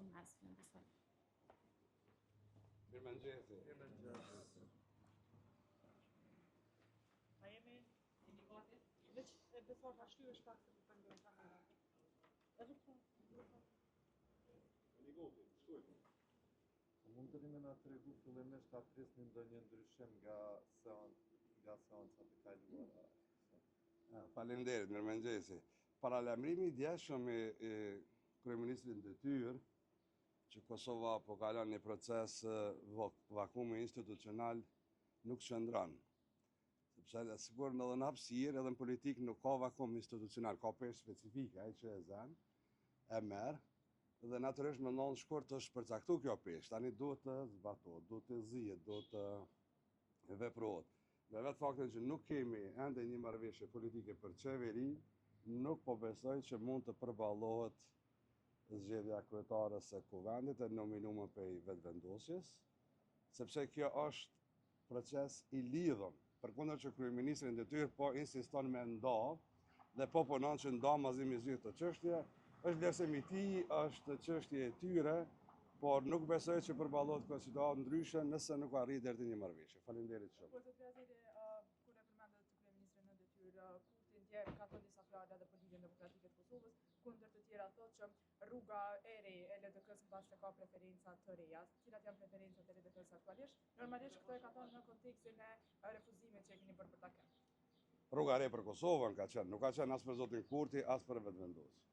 soon as, you understand. Mirëmëngjesi. Mirëmëngjesi. A jemi? Jemi gati? Veç e besoj ta shtyhesh pak se po pendojmë kamera. Edhe po. Jemi gati, shkojmë. A mundeni me na tregu fillimisht a prisni ndonjë ndryshim nga sean nga seancat e kaluara? Faleminderit, mirëmëngjesi. Paralajmërimi i djeshëm i, i kryeministrit në detyrë që Kosova po kalon një proces vakumi institucional nuk qëndron. Sepse sikur edhe në hapësirë, edhe në politikë nuk ka vakum institucional, ka peshë specifike, ai që e zën, e merr, dhe natyrisht më 9 shkurt është përcaktu kjo peshë, tani duhet të zbatohet, duhet të zihet, duhet të veprohet. Me vetë faktin që nuk kemi ende një marrëveshje politike për qeveri, nuk po besoj që mund të përballohet zgjedhja kryetares së Kuvendit e nominuar prej Vetëvendosjes, sepse kjo është proces i lidhur. Përkundër që kryeministri në detyrë po insiston me nda dhe po punon që ndamazi me zgjidh këtë çështje, është vlerësim i tij, është çështje e tyre, por nuk besoj që përballohet kjo situatë ndryshe nëse nuk arrit deri te një marrëveshje. Faleminderit shumë. Por zoti Aziri, kur e përmendët kryeministrin në detyrë, Kurti dje ka thënë disa fjalë edhe për Lidhjen Demokratike të Kosovës, ku ndër të tjera thotë që rruga e re e LDK-së mbase ka preferenca të reja. Cilat janë preferencat e LDK-së aktualisht? Normalisht këtë e ka thënë në kontekstin e refuzimit që e keni bërë për takim. Rruga e re për Kosovën ka qenë, nuk ka qenë as për zotin Kurti, as për Vetëvendosjen.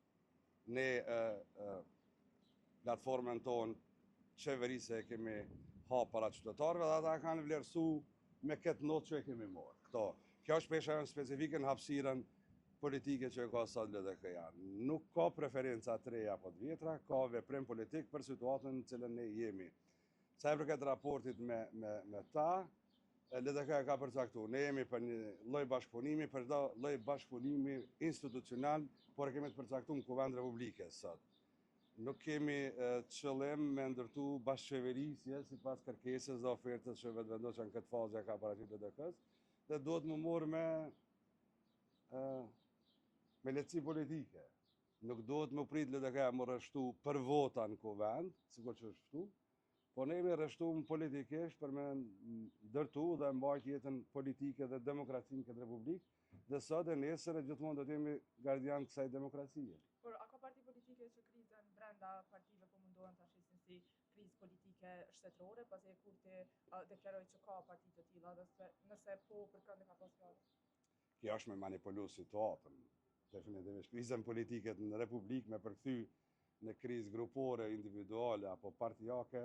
Ne e, e, platformën tonë qeverisëse e kemi hapë para qytetarëve dhe ata kanë vlerësu me këtë notë që e kemi marrë. Këto, kjo është pesha jonë specifike në hapësirën politike që e ka sot LDK-ja. Nuk ka preferenca të reja apo të vjetra, ka veprim politik për situatën në cilën ne jemi. Sa i përket raportit me, me, me ta, LDK e ka përcaktu. Ne jemi për një lloj bashkëpunimi, për çdo lloj bashkëpunimi institucional, por e kemi të përcaktuar në Kuvend Republikës sot. Nuk kemi qëllim me ndërtu bashkëqeverisje sipas kërkesës dhe ofertës që Vetëvendosja në këtë fazë ja ka paraqit LDK-s dhe duhet m'u marrë me me lehtësi politike. Nuk duhet me prit LDK-ja m'u rreshtu për vota në kuvend, sikur që është ftu, po ne jemi rreshtu politikisht për me ndërtu dhe mbajt jetën politike dhe demokracinë në këtë republikë, dhe sot e nesër e gjithmonë do të jemi gardian kësaj demokracie. Por a ka parti politike që krizën brenda partive po mundohen ta shesin si krizë politike shtetërore, pasi e Kurti deklaroi që ka parti të tilla dhe se, nëse po për kënd e ka pas fjalën? Kjo është me manipulu situatën. Definitivisht krizën politike në Republikë me përkthy në krizë grupore, individuale apo partijake,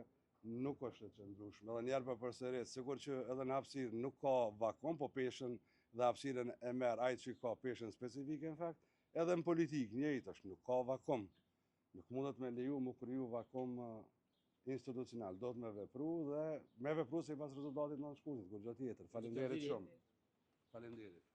nuk është e qëndrueshme. Edhe njëherë po përsëris, sikur që edhe në hapësirë nuk ka vakum, po peshën dhe hapësirën e merr ai që ka peshën specifike në fakt, edhe në politikë njëjtë është, nuk ka vakum. Nuk mundet me leju m'u kriju vakum institucional, do të me vepru dhe me vepru sipas rezultatit në shkurtit, kurgjë tjetër. Faleminderit shumë. Faleminderit.